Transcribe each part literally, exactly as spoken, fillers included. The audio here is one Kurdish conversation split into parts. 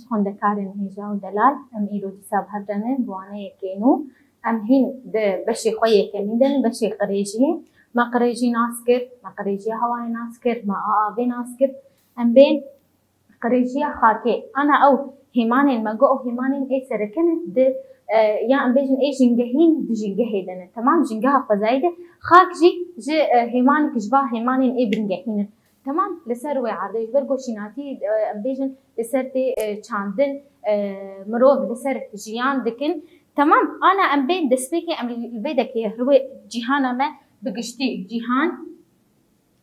Xwendekarên hêja û delal, em îro dîsa bi hev re ne bi waneyekê nû. Em hîn di beşê xwe yekemî de ne, beşê qirêjiyê. Me qirêjî nas kir, me qirêjiya hewayê nas kir, me a avê nas kir. Em bên qirêjiya xakê. Ana ew hêmanên me got, ew hêmanên ê sereke ne di, e, ya em bêjin ê jîngehîn di jîngehê de ne. Temam, jîngeha xwezayî de xak jî ji, e, hêmanek ji va hêmanên ê bingehîn in. Temam, li ser wê erdê ji ber ku şînatî, e, em bêjin li ser tê, e, çandin, e, mirov li ser jiyan dikin. Temam, ana em bên destpêkê em li vê dekê rûyê cîhana me bi giştî cîhan.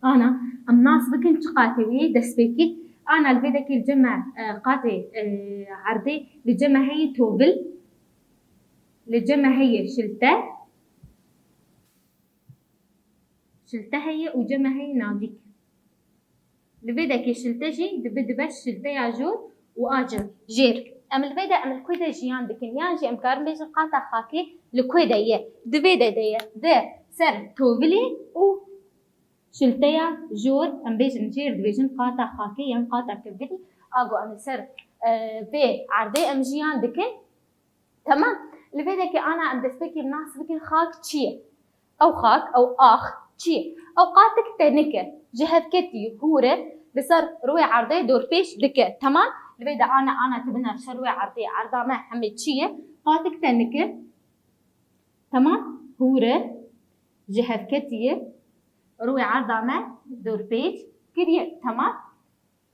Ana, em nas bikin çi qatê wî destpêkê. Ana li vê dekê li cem me, e, qatê, e, erdê li cem me heye tovil, li cem me heye şilte, şilte heye û cem me heye navîk. Li vê dekê şilte jî dibi dibe şilteya jor û a cem, jêr. Em li vê de, em li ku de jiyan dikin? Yan jî em karin bêjin qata xakê li ku de ye? Di vê de de ye. Di ser tovilê û şilteya jor, em bêjin jêr dibêjin qata xakê yan qata kevirî. A go em li ser, e, vê erdê em jiyan dikin. Temam. Li vê dekê ana em destpêkê nas bikin xak çi ye? Ew xak, ew ax çi ye? Ew qatik tenik e. Ji hevketî hûr e, li ser rûyê erdê dorpêç dike. Temam. Li vê de ana, ana tibine ser rûyê erdê, erda me hemê çi ye? Qatik tenik e. Temam. Hûr e. Ji hevketî ye. Rûyê erda me dorpêç kiriye. Temam.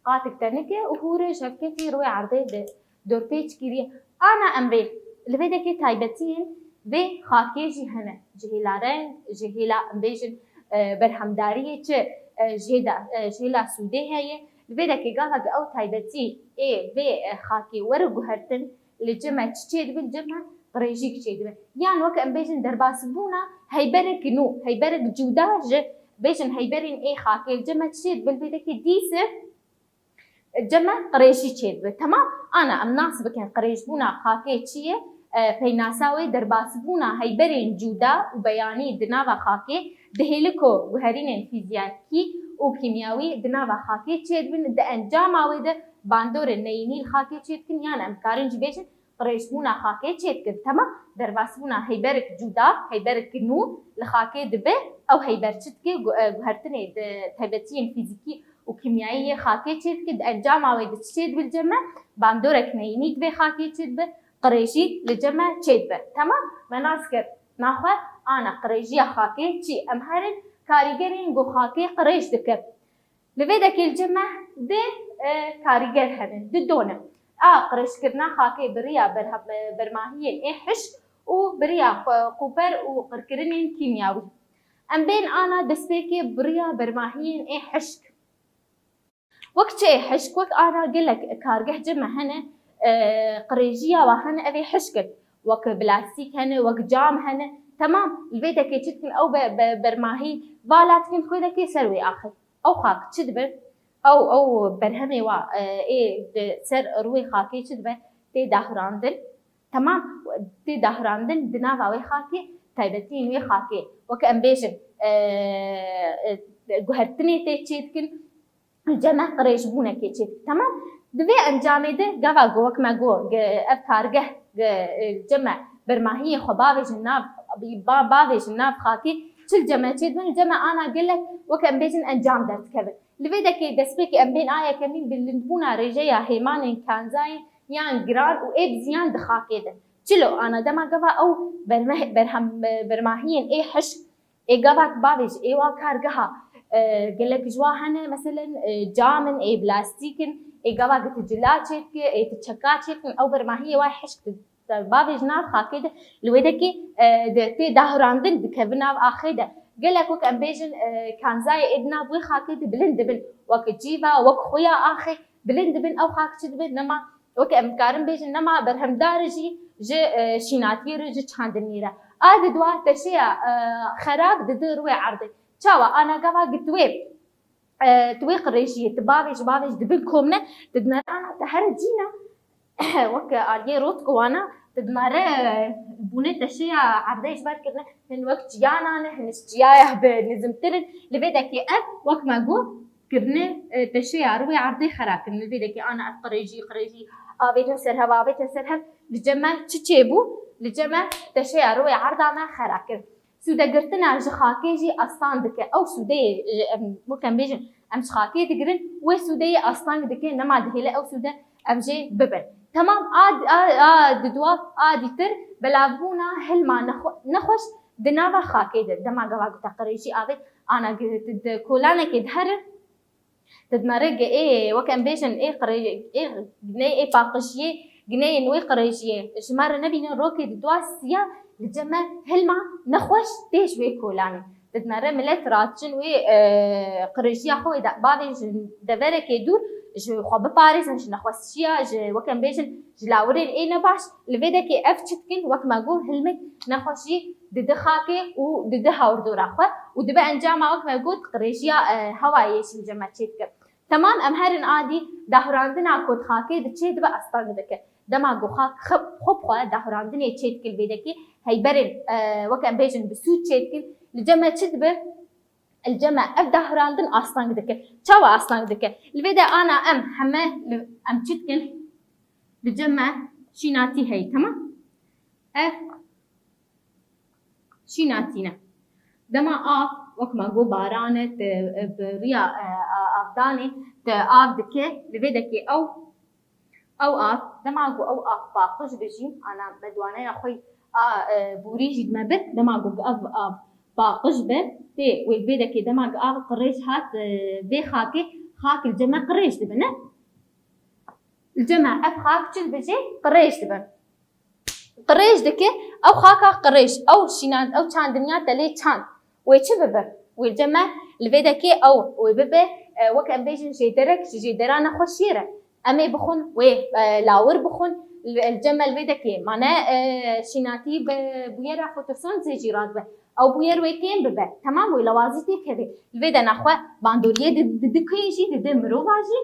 Qatik tenik e û hûr e, ji hevketî rûyê erdê de dorpêç kiriye. Ana em vê, li vê dekê taybetiyên vê xakê jî hene. Ji hêla reng, ji hêla em bêjin, e, berhemdariyê çi, e, ji hêda, e, ji hêla sûdê heye. Li vê dekê gava ku ew taybetî ê vê, e, xakê were guhertin, li cem me çi çêdibe? Li cem me qirêjîk çêdibe. Yan wek em bêjin derbasbûna heyberek nû, heyberek cuda ji, bêjin heyberên ê xakê li cem me çi çêdibe? Li vê dekê dîse cem me qirêjî çêdibe. Temam? Ana em nas bikin qirêjbûna xakê çi ye? E, peynasa wê derbasbûna heyberên cuda û beyanî di nava xakê, di hêlî ku guherînên fîzîkî û kîmyawî di nava xakê çêdibin, di encama wê de bandorên neyînî li xakê çêdikin, yan em karin jî bêjin qirêjbûna xakê çêdikin. Temam? Derbasbûna heyberek cuda, heyberek nû li xakê dibe, ew heyber çi dike? Gu-, e, guhertinê di taybetiyên fîzîkî û kîmyayî yê xakê çêdike, di encama wê de çi çêdibe li cem me? Bandorek neyînî di vê xakê çêdibe, qirêjî li cem me çêdibe. Temam? Me nas kir naxwe, ana qirêjiya xakê çi? Em herin karîgerên ku xakê qirêj dike. Li vê dekê li cem me di, e, karîger hene, di don e. A, qirêjkirina xakê bi riya berha-, bermahiyên ê hişk û bi riya qu-, qûper û qirkirinên kîmyawî. Em bên ana destpêkê bi riya bermahiyên ê hişk. Wek çi ê hişk? Wek ana gelek kargeh cem me hene, e, qirêjiya wa hene, ev ê hişk in. Wek plastîk hene, wek cam hene. Temam, li vê dekê çi dikin? Ew be-, be-, bermahî vala dikin, ku dekê ser wê axê. Ew xak çi dibe? Ew, ew berhemê wa, e, ê di ser rûyê xakê çi dibe? Tê dahurandin. Temam, tê dahurandin di nava wê xakê, taybetiyên wê xakê. Wek em bêjin, e, e, guhertinê tê çêdikin, cem me qirêjbûnekê çêdikin. Temam, di vê encamê de gava ku wek me got, ge-, ev kargeh, ge-, e, cem me bermahiyê xwe bavêjin nav, ba-, bavêjin nav xakê, çi li cem me çêdibin? Li cem me ana gelek, wek em bêjin, encam derdikevin. Li vê dekê destpêkê em bên a yekemîn bilindbûna rêjeya hêmanên kanzayên yan giran û ê bi ziyan di xakê de. Çilo ana dema gava ew bermeh-, berhem-, bermahiyên ê hişk, ê gava ku bavêjî ê wa kargeha, e, gelek ji wa hene, meselen, e, cam in, ê plastîk in, ê gava ku tu cila çêdike, ê tu çeka çêdikin, ew bermahiyê wa hişk di Te bavêj nav xakê de, li wê dekê, e, de tê dahurandin, dikevin nav axê de. Gelek wek em bêjin, e, kanzayê ê di nav wê xakê de bilind dibin. Wek cîva, wek xuya axê bilind dibin, ew xak çi dibin? Nema, wek em karin bêjin, nema berhemdar e jî ji, e, şînatiyê re, ji çandiniyê re. A di dua teşeya, e, xerab didi rûyê erdê. Çawa? Ana gava gitwê. E, tu wê qirêjiyê, tu bavêj, bavêj dibin komne, tu dinere ana te here cîna, wek aliyê rot ku wana, tu dinere bûne teşeya erdê ji ber kirine, hin wek çiyana ne, hin ji çiyaya bi nizimtir in, li vê dekê ev, wek me got, kirine, e, teşeya rûyê erdê xera kirine, li vê dekê ana ev qirêjî, qirêjî, avêtin ser hev, avêtin ser hev, li cem me çi çêbû? Li cem me teşeya rûyê erda me xera kir. Sûdegirtina ji xakê jî aslan dike. Ew sûdeyê, e, em, wek em bêjin, em ji xakê digirin, wê sûdeyê aslan dike, nema dihêle ew sûde ev jê bibin. Temam, a, a, a, di dua, a dîtir, belavbûna hilma nexwe-, nexweş di nava xakê de. Dema gava ku te qirêjî avêt, ana gi-, di, di kolanekê diherin, Te dimerê ge ê, wek em bêjin, ê qirê-, ê gineyê, ê paqijiyê, gineyên wê qirêjiyê ji me re nebînin, rokê di dua siya li cem me hilma nexweş tê ji wê kolanê. Te dimerê milet radiçin wê, e, qirêjiya xwe wê de, bavê ji deverekê dûr ji xwe biparêzin, ji nexweşiya, ji, wek em bêjin, ji lawirên ê nebaş. Li vê dekê ev çi dikin? Wek me got, hilmek nexweşî didi xakê û didi hawrdora xwe û dibe encama, wek me got, qirêjiya, e, hewayê jî li cem me çêdike. Temam, em herin adî dahurandina ku di xakê de çêdibe, asteng dike. Dema ku xak xwe, xwe bi xwe dahurandinê çêdike li vê dekê, heyberên, e, wek em bêjin, bi sûd çêdikin, li cem me çi dibe? Li cem me ev dahurandin asteng dike. Çawa asteng dike? Li vê de ana em heme li, em çi dikin? Li cem me şînatî heye, temam? Ev şînatî ne. Dema av, wek me got, baran e, te, e, bi riya, e, a-, avdanê te av dike, li vê dekê ew, ew av, dema ku ew av paqij be jî, ana bedwaneya xwe a, e, borî jî me bir, dema ku ev av paqij be, tê wê li vê dekê dema ku av qirêj hat, e, vê xakê, xak li cem me qirêj dibe, ne? Li cem me ev xak çi dibe jê? Qirêj dibe. Qirêj dike, ew xaka qirêj, ew şînan, ew çandiniya te lê çand. Wê çi bibe? Wê li cem me li vê dekê ew wê bibe, e, wek em bêjin jêderek ji jêdera nexweşiyê re. Em ê bixwin wê, e, lawir bixwin, li, li cem me li vê dekê mane, e, şînatî bi bûyera fotosentezê jî radibe. Ew bûyer wê kêm bibe. Temam, wê lawazî têkeve. Li vê de nexwe bandoriyê di, di, dikê jî, dide mirova jî.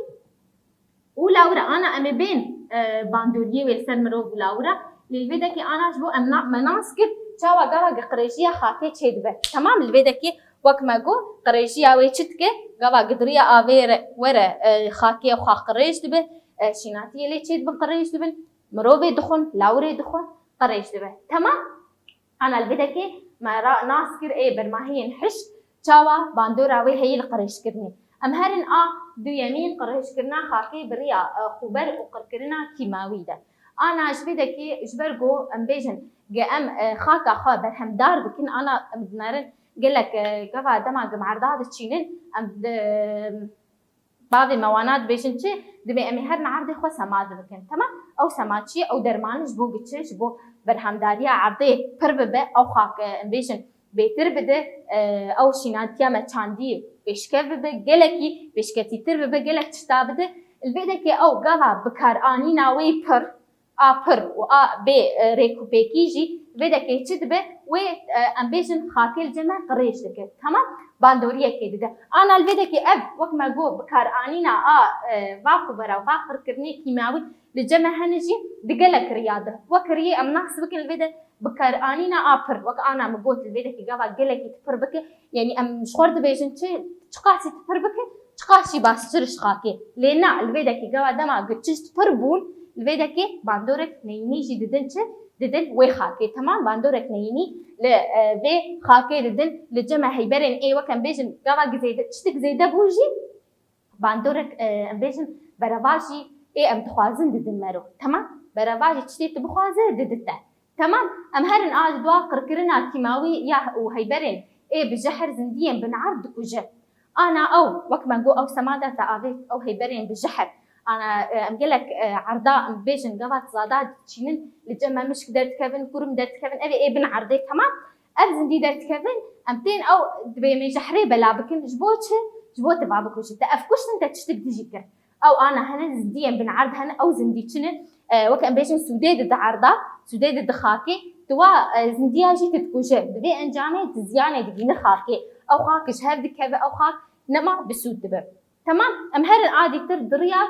Û lawira ana em ê bên, e, bandoriyê wê li ser mirov û lawira. Lê li vê dekê ana ji bo em na-, me nas kir, çawa gava gi qirêjiya xakê çêdibe. Temam, li vê dekê wek me got, qirêjiya wê çi dike? Gava gi diriya avê re were, e, xakê û xak qirêj dibe, e, şînatiyê lê çêdibin, qirêj dibin, mirovê dixwin, lawirê dixwin, qirêj dibe. Temam? Ana li vê dekê me ra-, nas kir ê bermahiyên hişk çawa bandora wê heye li qirêjkirinê. Em herin a duyemîn, qirêjkirina xakê bi riya, e, xuber û qirkirina kîmawî de. Ana ji vê dekê ji ber ku em bêjin ge em, e, xaka xwe berhemdar dikin, ana em dinerin gelek, e, gava dema ge em erda diçînin, em di, Bavê me wana dibêjin çi? Divê em ê herin erdê xwe sema dibikin. Temam? Ew sema çi ye? Ew derman ji bo giçi, ji bo berhemdariya erdê pir bibe, ew xak, e, em bêjin bêtir bide, e, ew şînatiya me çandî pêşkev bibe, gelekî pêşketîtir bibe, gelek tişta bide. Li vê dekê ew gava bikaranîna wê pir, a pir û a bê, e, rêkûpêkî jî vê dekê çi dibe? Wê, e, em bêjin xakê li cem me qirêj dike. Temam? Bandoriyekê dide. Ana li vê dekê ev, wek me got, bikaranîna a, e, va xubera û va qirkirinê kîmawî li cem me hene jî di gelek riya de. Wek riyê em nas bikin li vê de bikaranîna a pir. Wek ana min got li vê dekê gava gelekî tu pir bike. Yanî em ji xwe dibêjin çi, çiqasî tu pir bike, çiqasî baştir ji xakê. Lê na, li vê dekê gava dema gi tişt pir bûn, li vê dekê bandorek neyînî jî didin çi? Didin wê xakê. Temam, bandorek neyînî li, e, vê xakê didin, li cem me heyberên ê wek em bêjin gava gi zêde, tiştik zêde bû jî bandorek, e, em bêjin berevajî ê em dixwazin didin mero. Temam, berevajî tiştê tu bixwaze didite. Temam, em herin a ji dua qirkirina kîmawî ya û heyberên ê bi jehr zindiyên binerd dikuje. Ana ew, wek me got, ew sema de te avêt ew heyberên bi jehr. Ana, e, em gelek, e, erda em bêjin gava zada diçînin, li cem me mişk derdikevin, kurim derdikevin, ev ê bin erdê, temam. Ev zindî derdikevin, em tên ew dibê em ê jehrê bela bikin. Ji bo çi? Ji bo te va bikujin. Te ev kuştin, te tiştik dijî kir. Ew ana hene zindiyên bin erd hene, ew zindî çi ne? E, wek em bêjin sûdê dide erda, sûdê dide xakê, tu wa, e, zindiya jî tu dikuje. Di vê encamê tu ziyanê digîne xakê. Ew xak ji hev dikeve, ew xak nema bi sûd dibe. Temam, em herin a dîtir di riya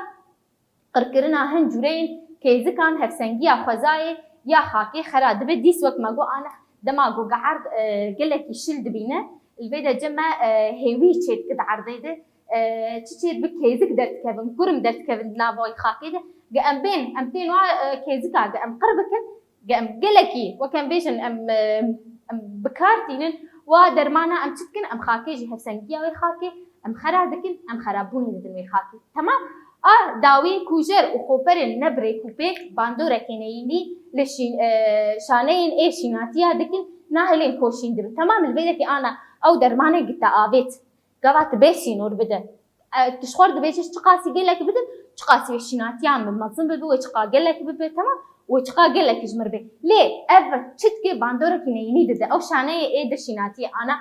qirkirina hin cûreyên kêzikan, hevsengiya xwezayê ya xakê xera dibe. Dîs wek me got, ana dema ku geherd, e, gelekî şil dibîne, li vê de cem me, e, hêwî çêdike di erdê de, e, çi çêdibe, kêzik derdikevin, kurim derdikevin di nava wê xakê de, Ge em bên, em tên wa, e, kêzika, ge em qir bikin, ge em gelekî, wek em bêjin, em, e, em bi kar tînin, wa dermana em çi dikin, em xakê jî hevsengiya wê xakê, em xera dikin, em xerabûnê didin wê xakê. Temam? A dawî kujer û xoperên ne bi rêk û pêk, bandorekê neyînî li şîn-, e, şaneyên ê şînatiya dikin, nahêlên koşîn dibin. Temam, li vê dekê ana ew dermanê gite avêt. Gava tu bê sînor bide. E, tu ji xwe re dibêjî, çiqasî gelek bidin, çiqasî wê şînatiya min mezin bibe, wê çiqa gelek bibe, temam, wê çiqa gelek ji min re bê. Lê ev çi dike, bandorekî neyînî dide. Ew şaneyê ê di şînatiyê ana,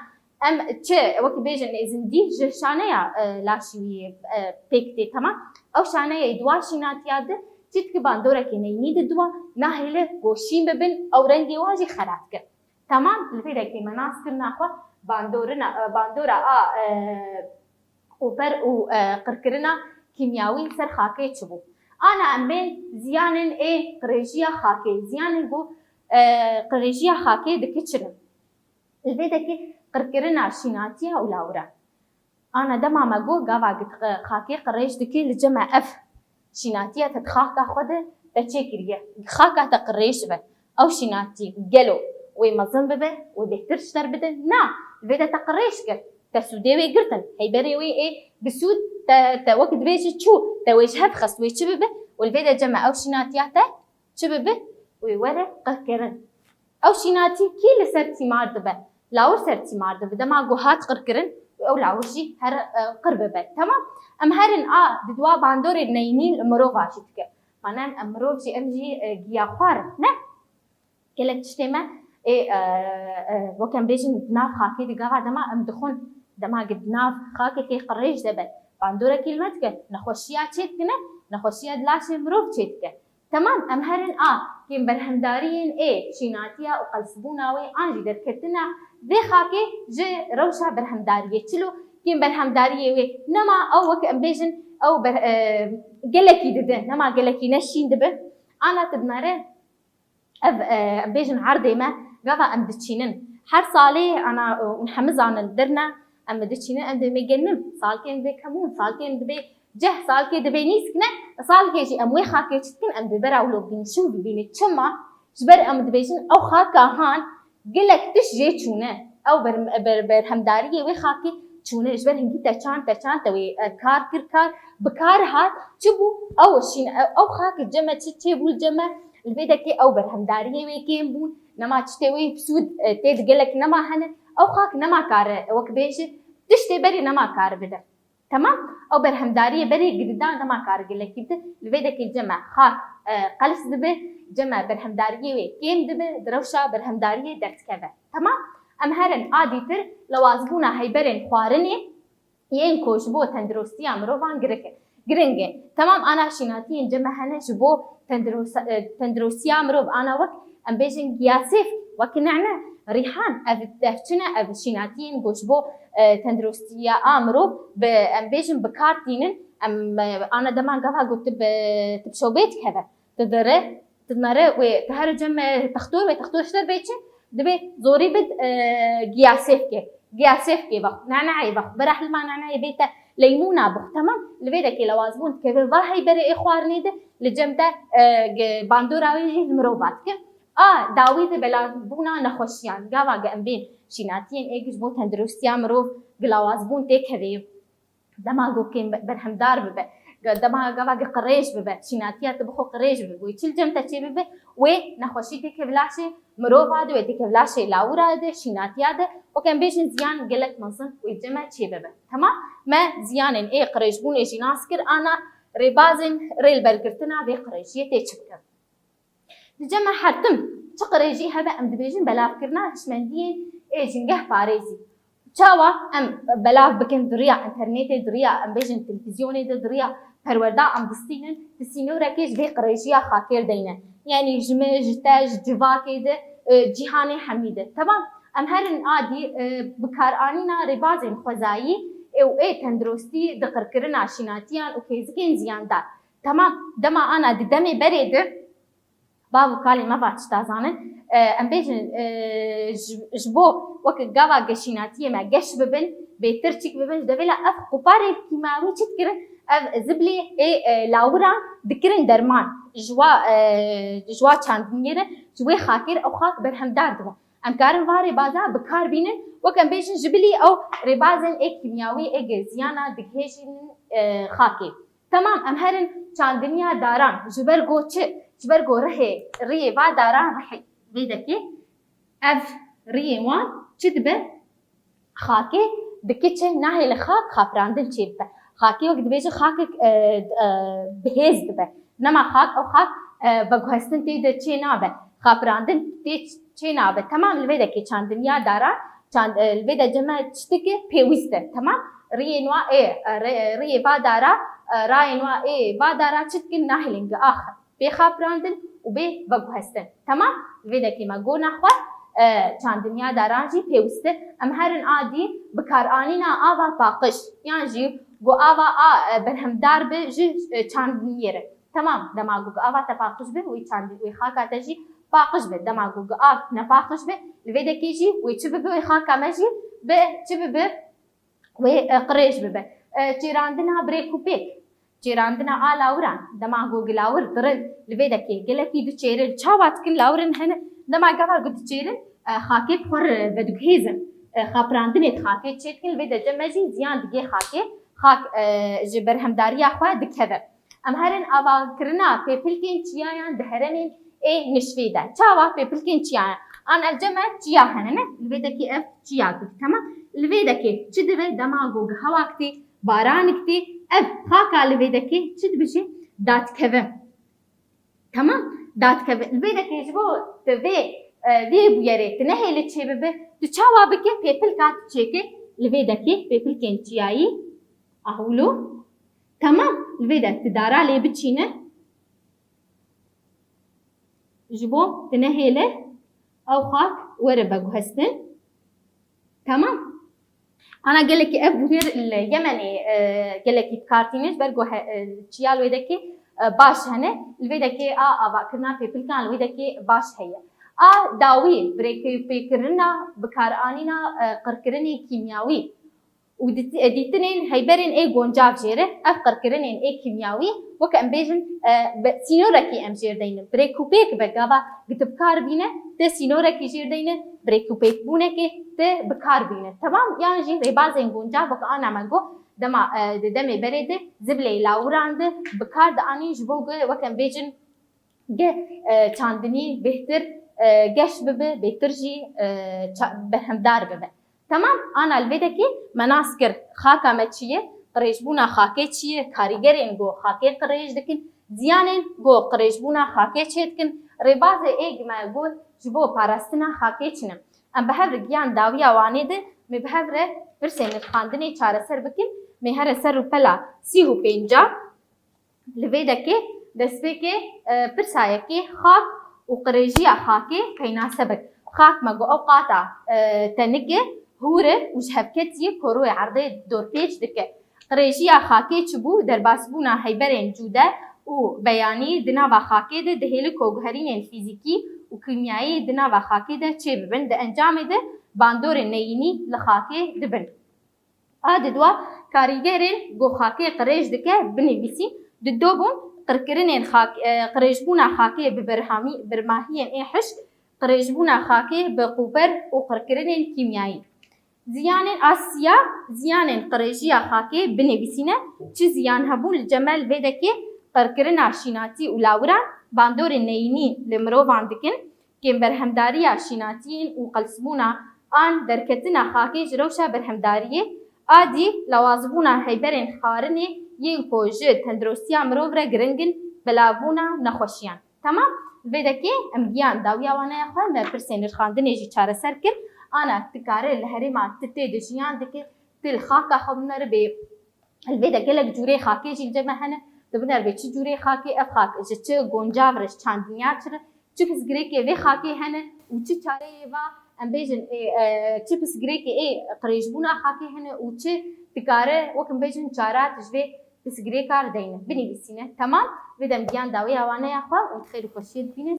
em çi, wekî bêjin, ê zindî ji şaneya, e, laşî wî, e, pêk tê, temam. Ew şaneyê di wa şînatiya di çi dike, bandorekî neyînî dide wa, nahêle goşîn bibin, ew rengê wa jî xera dike. Temam, li vê dekê me nas kirina xwe bandorina, e, bandora a, e, ûper û, e, qirkirina kîmyawî ser xakê çi bû. Ana em bên ziyanên ê qirêjiya xakê, ziyanên ku, e, qirêjiya xakê dike çi ne? Li vê dekê qirkirina şînatiya û lawira. Ana dema me got, gava gi xakê qirêj dike, li cem me ev şînatiya te di xaka xwe de te çêkiriye. Xaka te qirêj be. Ew şînatî gelo wê mezin bibe, wê bêhtir ji te re bide? Na, li vê de te qirêj kir. Te sûdê wê girtin. Heyberê wê ê bi sûd te, te wek dibêjî çû, te wê ji hev xist, wê çi bibe? Û li vê de cem me ew şînatiya te çi bibe? Wê were qirkirin. Ew şînatî kî li ser tîmar dibe? Lawir ser tîmar dibe. Dema ku hat qirkirin, ew lawir jî her, e, qir bibe. Temam? Em herin a di dua bandorê neyînî li mirova jî dike. Mane em, em mirov jî, em jî, e, giyaxwar in, ne? Gelek tiştê me ê, e, e, wek em bêjin di nav xakê de gava dema em dixwin, dema gi di nav xakekê qirêj de be, bandorekî li me dike, nexweşiya çê dikine, nexweşiya di laşê mirov çê dike. Temam, em herin a kêm berhemdariyên ê şînatiya û qelsbûna wê an jî derketina vê xakê ji rewşa berhemdariyê. Çilo kêm berhemdariyê wê nema ew wek em bêjin ew ber-, e, gelekî dide, nema gelekî ne şîn dibe. Ana tu dinere ev, e, em bêjin erdê me gava em diçînin. Her salê ana, e, hûn hemî zanin dirne em diçînin, em dibê genim, salkên dibê kemûn, salkên dibê ceh, salkê dibê nîsk ne, salkê jî em wê xakê çi dikin, em dê bera wilo bînî, şim bibînî. Çima? Ji ber em dibêjin ew xaka han gelek tişt jê çûne. Ew ber-, ber-, berhemdariyê wê xakê çûne. Ji ber hingî te çand, te çand, te wê, e, kar kir, kar, bi kar hat. Çi bû? Ew şîn-, ew, ew xak cem me çi çêbû li cem me? Li vê dekê ew berhemdariyê wê kêm bûn. Nema tiştê wê bi sûd, e, tê di gelek nema hene. Ew xak nema kare, wek bêje, tiştê berê nema kare bide. Temam? Ew berhemdariyê berê girîdan nema kare gelekî bide. Li vê dekê cem me xak, e, qels dibe, cem me berhemdariyê wê kêm dibe, di rewşa berhemdariyê derdikeve. Temam? Em herin a dîtir lewazbûna heyberên xwarinê yên ku ji bo tenduristiya mirovan girik e. Giring e. Temam, ana şînatiyên cem me hene ji bo tendiros-, e, tenduristiya mirov, ana wek em bêjin giyasêf, wek nene, rîhan, ev, ev çi ne, ev şînatiyên ku ji bo, e, tenduristiya a mirov bi, em bêjin bi kar tînin, em, e, ana dema gava ku tu bi, tu bi şewbê dikeve, tu dire, tu dinere wê, tu her cem, e, textor wê, textor ji te bê çi? Dibê zorî bid, e, giyasêfkê. Giyasêfkê bexw, neneyê bexw, berahlima neneyê bê te leymûna bixw. Temam, li vê dekê lewazbûn dikeve va heyberê ê xwarinê de, li cem te, e, ge-, bandora wê jî li mirova dike. A dawî de belavbûna nexweşiyan. Gava ge em bên şînatiyên ê gi ji bo tenduristiya mirov gi lewazbûn têkevê. Dema ku kêm be-, berhemdar bibe, ge-, dema gava ge qirêj bibe, şînatiya tu bixwe qirêj bibe, wê çi li cem te çê bibe, wê nexweşî têke bi laşê mirova de, wê têke bi laşê lawira de, şînatiya de, wek em bêjin ziyan gelek mezin wê cem me çê bibe. Temam, me ziyanên ê qirêjbûnê jî nas kir, ana rêbazên rêlbergirtina vê qirêjiyê tê çi bikin. Li cem me her tim çi qirêjî hebe, em dibêjin belavkirina hişmendiyên ê jingeh parêzî. Çawa em belav bikin? Di riya înternetê, di riya, em bêjin, televîzyonê de, di riya perwerda em distînin, di sînorekê ji vê qirêjiya xakê re deyne. Yanî ji min, ji te, ji civakê de, e, cîhanê hemî de. Temam, em herin a dî, e, bikaranîna rêbazên xwezayî û ê tenduristî di qirkirina şînatiyan û kêzikên ziyandar. Temam, dema ana di demê berê de, bav û kalên me va tişta zanin. E, em bêjin, e, ji, ji bo wek gava ge şînatiyê me geş bibin, bêtir çîk bibin, ji devê la ev quparên kîmyawî çi dikirin? Ev ziblê ê, e, lawiran dikirin derman. Ji wa, e, ji wa çandiniyê re, ji wê xakê re ew xak berhemdar dibin. Em karin va rêbaza bi kar bînin, wek em bêjin ji bilî ew rêbazên ê kîmyawî ê ziyana digihêjin, e, xakê. Temam, em herin çandiniya daran. Ji ber go çi? Ji ber go rihê, riyê va daran rihê vê dekê. Ev riyê wan çi dibe? Xakê dikiçe, nahêle xak xapirandin çêbibe. Xakê wek dibêje xakek, e, e, bihêz dibe. Nema xak, ew xak, e, veguhestin tê de çê nabe. Xapirandin tê çê nabe. Temam, li vê dekê çandiniya dara, çand-, e, li vê de ceme çi dike? Pêwîst e. Temam. Riyên wa ê, e, rê-, riyê va dara, e, rayên wa ê va dara çi dikin? Nahêlin gi ax bê xapirandin û bê veguhestin. Temam? Li vê dekê me got naxwe, e, çandiniya daran jî pêwîst e. Em herin a dî bikaranîna ava paqij. Yan jî go ava a, e, berhemdar be ji, e, çandiniyê re. Temam, dema go ava te paqij be, wê çandin, wê xaka te jî paqij be. Dema go av nepaqij be, li vê dekê jî wê çi bibe, wê xaka me jî bi çi bibe? Wê, e, qirêj bibe. E, çêrandina birêk û pêk. Çêrandina a lawiran. Dema go gi lawir dirin, li vê dekê gelekî diçêrin. Çawa dikin lawirin hene? Dema gava go diçêrin, e, xakê bi xwe re vediguhêzin. E, xapirandinê di xakê çêdikin, li vê de cem me jî ziyan digê xakê. Xak, e, ji berhemdariya xwe dikeve. Em herin avakirina pêpilkên çiyayan di herêmên ê nişvê de. Çawa pêpilkên çiyayan? An ev cem me çiya hene, ne? Li vê dekê ev çiya dik, temam. Li vê dekê çi dibe? Dema go gi hewak tê, baranik tê, ev xaka li vê dekê çi dibijê? Dadikeve. Temam? Dadikeve. Li vê dekê ji bo tu vê, e, vê bûyerê tu nehêlî çêbibe, tu çawa bike? Pêpilka tu çêke, li vê dekê pêpilkên çiyayî, ahûlo. Temam, li vê de tu dara lê biçîne. Ji bo tu nehêle ew xak were veguhestin. Temam. Ana gelekî ev bûyer li Yemenê, e, gelekî bi kar tîne, ji ber ku he-, e, çiya li wê dekê, e, baş hene. Li vê dekê a avakirina pêpilkan li wê dekê baş heye. A dawî, birêkpêkirina bikaranîna, e, qirkirinê kîmyawî. û dit-, dîtinên heyberên ê guncav jê re, ev qirkirinên ê kîmyawî, wek em bêjin, e, bi sînorekî em jê re deynin. Birêk û pêk be gava gi tu bi kar bîne, tu sînorekî jê re deyne, birêk û pêkbûnekê tu bi kar bîne. Temam, yan jî rêbazên guncav wek ana me got, dema, e, di demê berê de ziblê lawiran de bi kar dianîn ji bo ku wek em bêjin, ge, e, çandinî bêhtir, e, geş bibe, bêhtir jî, e, ça-, berhemdar bibe. Temam, ana li vê dekê me nas kir, xaka me çi ye, qirêjbûna xakê çi ye, karîgerên ku xakê qirêj dikin, ziyanên ku qirêjbûna xakê çêdikin, rêbazê ê gi me got ji bo parastina xakê çi ne. Em bi hev re giyan dawiya wanê de, me bi hev re pirsên nirxandinê çareser bikin, me here ser rûpela sî û pênca. Li vê dekê destpêkê, e, pirsa yekê xak û qirêjiya xakê peynase bik. Xak me got ew qata, e, tenik e, hûr e û ji hevketiyê koroyê erdê dorpêç dike. Qirêjiya xakê çi bû? Derbasbûna heyberên cûde û beyanî di nava xakê de dihêli ku guherînên fîzîkî û kîmyayî di nava xakê de çêbibin. Di encamê de bandorên neyînî li xakê dibin. A di dua karîgerên ku xakê qirêj dike binivîsîn. Di do bûn qirkirinên xak-, e, qirêjbûna xakê bi berhamî-, bermahiyên ê hişk, qirêjbûna xakê bi qûber û qirkirinên kîmyayî. Ziyanên a siya, ziyanên qirêjiya xakê binivîsîne. Çi ziyan hebûn li cem me li vê dekê? Qirkirina şînatî û lawiran, bandorên neyînî li mirovan dikin. Kêmberhemdariya şînatiyên û qelsbûna an derketina xakê ji rewşa berhemdariyê, a dî lawazbûna heyberên xwarinê yên ku ji tenduristiya mirov re giring in, belavbûna nexweşiyan. Temam, vê dekê em giyan dawiya waneya xwe, me pirsên nirxandinê jî çareser kir. Ana tu kare li herêma tu tê de jiyan dike, tu li xaka xwe bineribê. Li vê de gelek cûrê xakê jî li cem me hene. Tu bineribê çi cûrê xakê, ev xak ji çi guncav re, ji çandiniya çi re, çi pirsgirêkê vê xakê hene û çi çareyê va, em bêjin, ê, e, çi pirsgirêkê ê qirêjbûna xakê hene û çi dikare, wek em bêjin, çara tu ji vê pirsgirêka re deyne, binivîsîne. Temam, vê de em giyan dawiya waneya xwe û di xêr û xweşiyê dibînin.